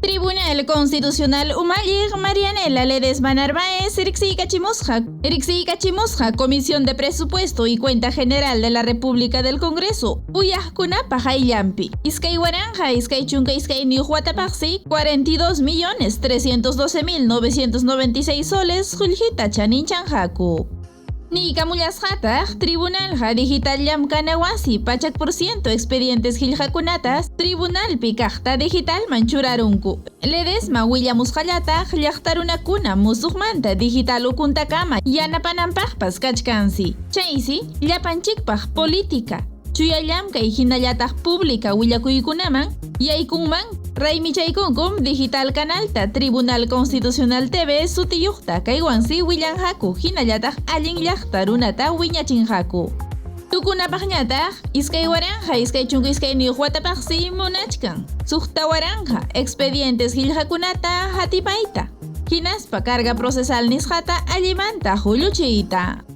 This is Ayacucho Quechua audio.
Tribunal Constitucional umalliq Marianela Ledesma Narváez riqsiykachimusqa Comisión de Presupuesto y Cuenta General de la República del Congreso uyaqkunapaq ayllanpi 2022 watapaqsi 42 millones 312 mil 996 soles qullqita chaninchanqaku. Niykamullasqataq tribunalqa digital llamkana wasi 100% expedientes qillqakunatas tribunalpi kaqta digitalman churarunku. Ledesma willamusqallataq llaqta runakuna musuqmanta digital ukuntakama yanapananpaqpas kachkansi. Chaysi llapanchikpaq política, chuya llamkay hinallataq pública willakuykunaman yaykunman raymichaykunkum digital canalta Tribunal Constitucional TV sutiyuqta kaywansi willanqaku hinallataq allin llaqta runata wiñachinqaku. Tukunapaqñataq 2022 watapaqsi munachkan 6000 expedientes qillqakunata hatipayta hinaspa carga procesal nisqata allimanta hulluchiyta.